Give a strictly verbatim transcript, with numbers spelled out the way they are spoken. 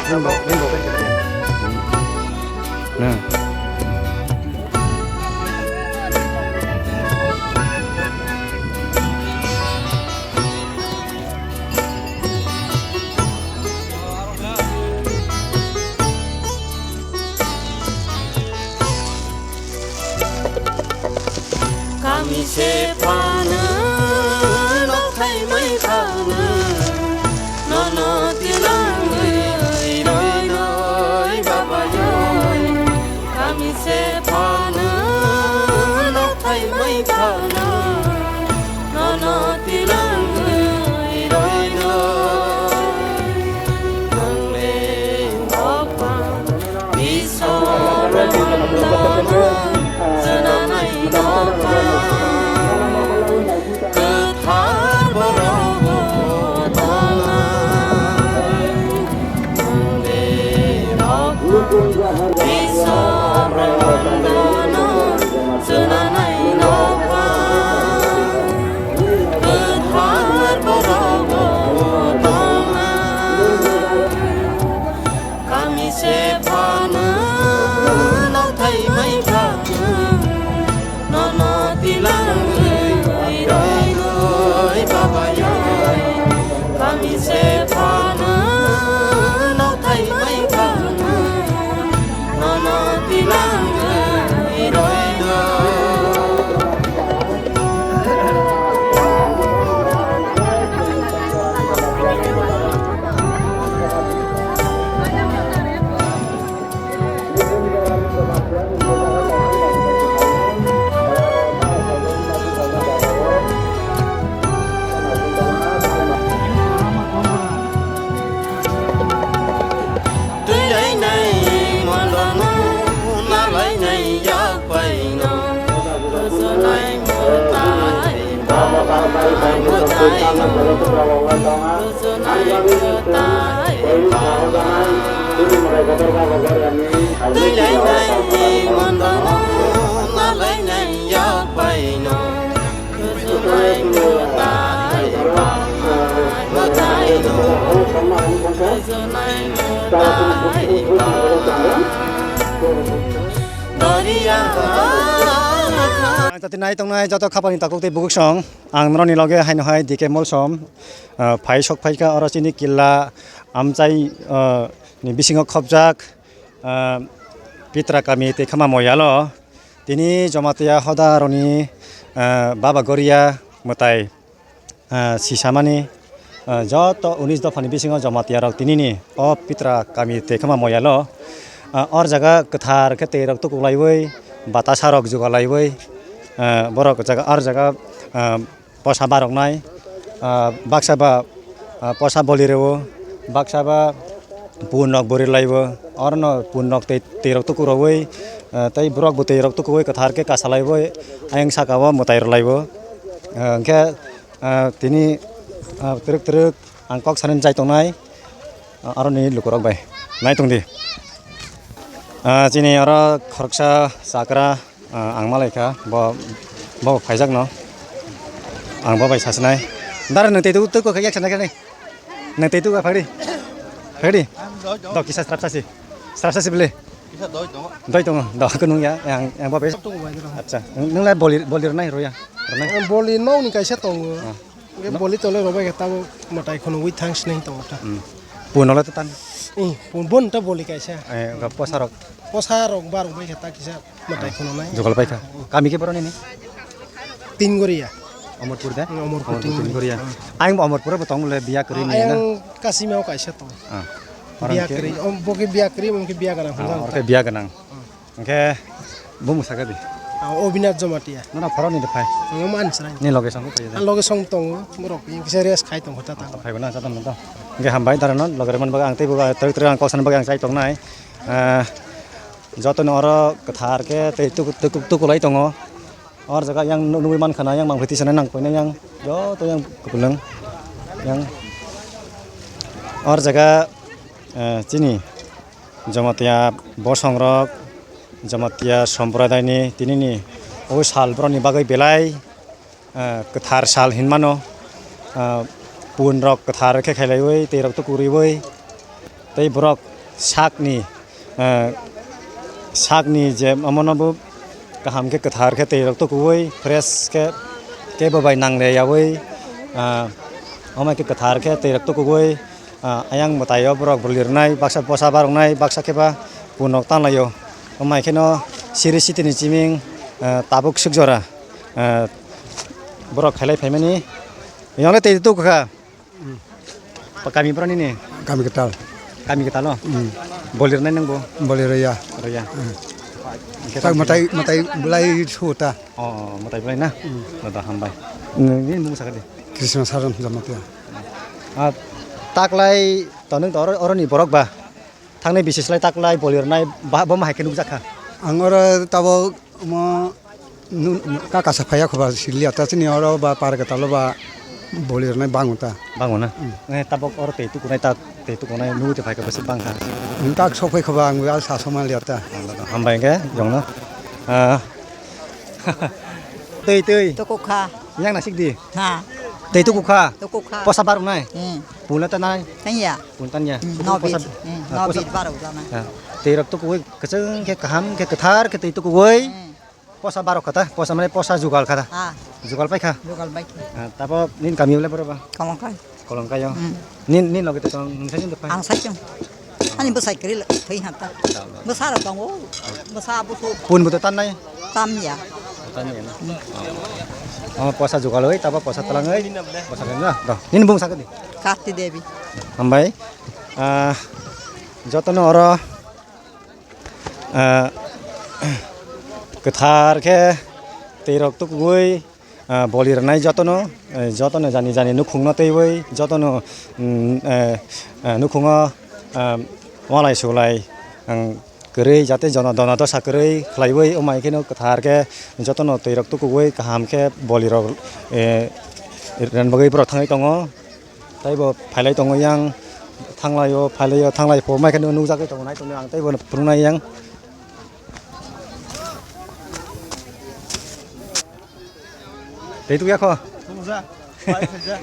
Rimbo, rimbo, rimbo. Na. Kami se phano, nok thai mai phano, nono tilang oi roi roi baba yoi. Kami se phano, nok thai mai phano, nono tilang oi roi roi. Ang le nok phano. Kami se phano, nok thai mai phano, nono tilang oi roi roi baba yoi. Kami se phano, nok thai mai phano, nono tilang oi roi roi. Twi lainai monono, na lainai yak baino. Rwchwnai mwtai, mwtai no. Rwchwnai mwtai, twi lainai monono, na lainai yak baino. Ang tati nai tongnai joto khapangni takhuk tei bukhuk song. Ang norokni loge haino hai D K Molsom, ah, phai sok phaikha oro chini killa amchai, ah, ni bisingo khopjak, ah, Pitra kami tei khama moyalo. Tini Jamatia hoda roni, ah, Baba Goria mwtai. Ah, sisamani, ah, joto unis dophani bisingo Jamatia rok tinini o Pitra kami tei khama moyalo, ah, or jaga kwthar khe tei rok tukuklaiwi, batasa rok jugalaiwi, ah, borok jaga, or jaga, ah, posa baroknai, ah, baksa ba, ah, posa boli rwo, baksa ba pun rok bori laibo, orono pun rok tei, tei rok tukurogwi, ah, tei borok bo tei rok tukuwi kwthar khe kasalaibo, ayang saka o mwtai rwlaibo, ah, hwnkhe, Ah, tini, ah, twrwk twrwk ang kok sanani chai tongnai, ah, aroni lukurok bai. Nai tongdi. Ah, chini oro khoroksa chakra, ah, ang malaikha, bo, bo phaijakno. Ang bo bai sasinai. Dara nwng tei tu, tu kok yak sanai kani. Nwng tei tu phagdi. Phagdi. Dok kisa strap sasi. Strap sasi bele. Kisa doi tongo. Doi tongo. Dok ko nung ya, yang, yang bo bai. Tongo bai dra. Acha. Nwng lai boli, boli rwnai roya. Rwnai. Boli nokni kaisa tongo. Ah. Hwnkhe boli tole rwbai khe tabuk mwtai khunugwi thang sinai tongo ta. Hmm. Punole to tan. Eh, pun, bon ta boli kaisa. Eh, ga posa rok. Posa rok ba rwbai khe ta kisa mwtai khununai. Jugal pai kha. Kami khe boroni ni? Tin Goria. Omorpur da? Hmm, Omorpur Omorpur Tin Goria. Hmm. Ayang bo Omorpur bo tong le biya kwrwi ni na? Ayang Kasima o kaisa tong. Ah. Biya kwrwi. Om, bo khe biya kwrwi, bo khe biya ganang. Ah, oro khe biya ganang. Hmm. Hwnkhe bumung sakha di? Ah, Obinath Jamatia. Nono phorok ni de phai? Ang omo ani chwrai. Ni loge song phai de? Ang loge song tongo, borok kisa rest khai tongkha ta tang. Phai bo na chadam to. Hwnkhe hambai dara no loge man baga ang tei bo twrwk twrwk ang kok sana baga ang chai tongnai. Ah, joto no oro kwthar khe tei tuku, tuku, tukulai tongo. Or jaga yang nu-, nugwi mankha na yang mangphi tisa nang paina yang joto yang kupulung yang or jaga, eh, chini Jamatia bosongrok, Jamatia sompradaini tinini o sal borokni bagwi belai, ah, kwthar sal hinmano, ah, punrok kwthar khe khailaiwi, tei rok tuku riwi, tei borok sakni, eh, sakni je omono bo kaham khe kwthar khe twi rok tukuwi fresh khe kebo bai nang le yawi, ah, omo khe kwthar khe twi rok tukuwi, ah, ayang mwtai o borok bo lirnai baksa posa baroknai baksa khe ba punok tanlaio. Omo hai kheno siri sitini chiming, ah, tabuk suk jora, ah, borok khailai phaimani. Yong le twi tukukha. Hmm. Pa kami bro nini? Kami Ketal. Kami Ketal o? Hmm. Boli rwnai nang bo? Boli rwya. Rwya. Hmm. Hingke Tak tang matai, matai belai suta. Oh, matai belai na? Hmm. Dada hambai. Nini mung sakadi? Krishna Saran Jamatia. Ah, taklai tonung to oro, oroni borok ba? Thangnai bisi slai taklai boli rwnai ba, bo ma hai khe nukjakha. Ang oro tabok mo nu, nu, ka kasa phaiya khoba siliya ta chini oro ba par Ketalo ba boli rwnai bango ta. Bango na? Hmm. Eh, tabok oro tei tukunai ta, tei tukunai nugui tei phaikha bwswk bangkha. Hmm, tak sok phai khoba ang a sa soma liya ta. Hambai hingke jongno. Ah. Tei, tei. Tukukha. Yang nasik di. Ha. Tei tukukha. Tukukha. Posa baroknai. Hmm. Pula ta nai. Tanya. Pula tanya. Hmm, Tukuk no posa bit. Hmm, ah, no posa bit barok jana. Ah. Tei rok tukui kwchwng khe kaham khe kwthar khe tei tukui. Hmm. Posa barok kha ta, posa mane posa jugal kha ta. Ah. Jugal pai kha. Jugal pai kha. Ah, tabo nin kami le boro ba. Kolongkai. Kolongkai yo. Hmm. Nin, nin loge to tong, nin sai pai. Ang sai chung. Ani bwsai kwrwi le thwi ha ta. Bwsa rok tongo. Bwsa busu. Pun bo to tan nai. Tam ya. Tan ya na. Hmm. Oh, posa jugal oi, tabo posa talang oi. Posa kan na. Do. Nin bung sakadi. Kati Devi. Hambai. Ah, jotono oro Ah, kwthar khe twi rok tukugwi, ah, boli rwnai jotono, eh, jotono jani jani nukhungno twiwi jotono, mm, eh, eh, nukhungo, ah, walai sulai, ang, kwrwi jate jono dona dosa kwrwi khlaiwi, omo hai kheno kwthar khe jotono twi rok tukugwi kaham khe boli rok, eh, rwna bagwi borok thangwi tongo. Tei bo phailai tongo yang, thanglai o, phailai o, thanglai pho, mai kheno nukjagwi tongo, nai tongo ang tei bono phunuknai yang. Tei tukya kho? Phunukjak. Pai khaijak.